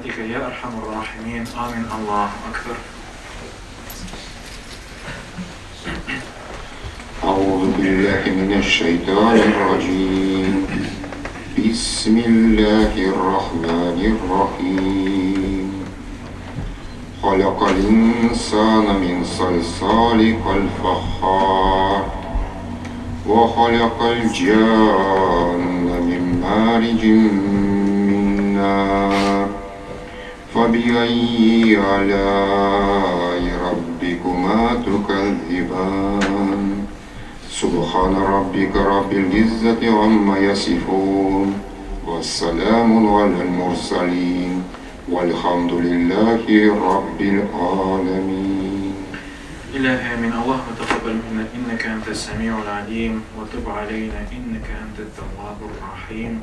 برحمتك يا أرحم الراحمين آمين الله أكبر أعوذ بالله من الشيطان الرجيم بسم الله الرحمن الرحيم خلق الإنسان من صلصال كالفخار وخلق الجان من مارج من نار فبأي آلاء ربكما تكذبان سبحان ربك رب العزة عما يصفون والسلام على المرسلين والحمد لله رب العالمين إلهي آمين اللهم تقبل منا إنك أنت السميع العليم وتب علينا إنك أنت التواب الرحيم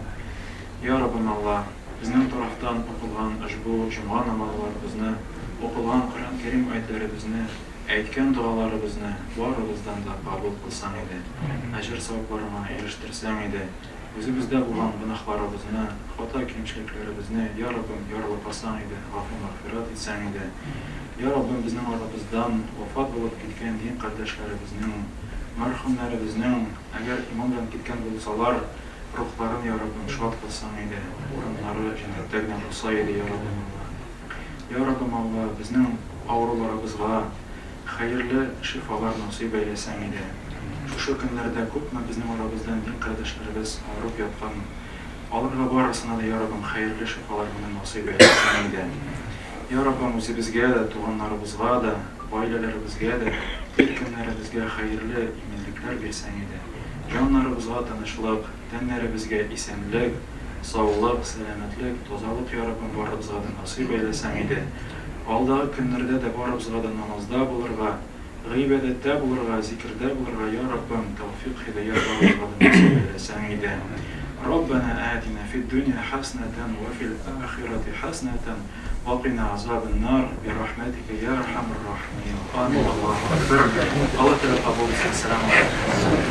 يا Раббым Алла, безнең тарафтан укылган ошбу җомга намазларыбызны, укылган Коръән Кәрим аятьләребезне, әйткән догаларыбызны барыбыздан да кабул кылсаң иде. Әҗер-савапларыңа ирештерсәң иде. Үзебездә булган гөнаһларыбызны, хата-кимчелекләребезне, йа Раббым, ярлыкасаң иде, гафу-мәгъфират итсәң иде. Йа Раббым, безнең арабыздан вафат булып киткән дин кардәшләребезнең, мәрхүмнәребезнең, әгәр иман белән киткән булсалар, рухларын, йа Раббым, шат кылсаң иде, урыннары җәннәттә генә булса иде, йа Раббым Алла. Йа Раббым Алла, безнең авыруларыбызга хәерле шифалар насыйп әйләсәң иде. Шушы көннәрдә күпме безнең арабыздан дин кардәшләребез авырып яткан, аларга барысына да, йа Раббым, хәерле шифаларыңны насыйп әйләсәң иде. Йа Раббым, үзебезгә дә, туганнарыбызга да, гаиләләребезгә дә, ил-көннәребезгә хәерле иминлекләр бирсәң иде. Җаннарыбызга тынычлык, тәннәребезгә исәнлек, саулык, сәламәтлек, тазалык, йа Раббым, барыбызга да насыйп әйләсәң иде. Алдагы көннәрдә дә барыбызга да намазда булырга, гыйбадәттә булырга, зикердә булырга, йа Раббым, тәүфыйк-һидаять барыбызга да насыйп әйләсәң иде. Раббана атина фид-дунья хәсәнәтән вә фил-ахирәти хәсәнәтән вә кина азабен-нар бирахмәтикә йә әрхәмәр-рахимин. Амин. Аллаһу әкбәр. Аллаһ Тәгалә кабул итсен. Әссәламү галәйкүм.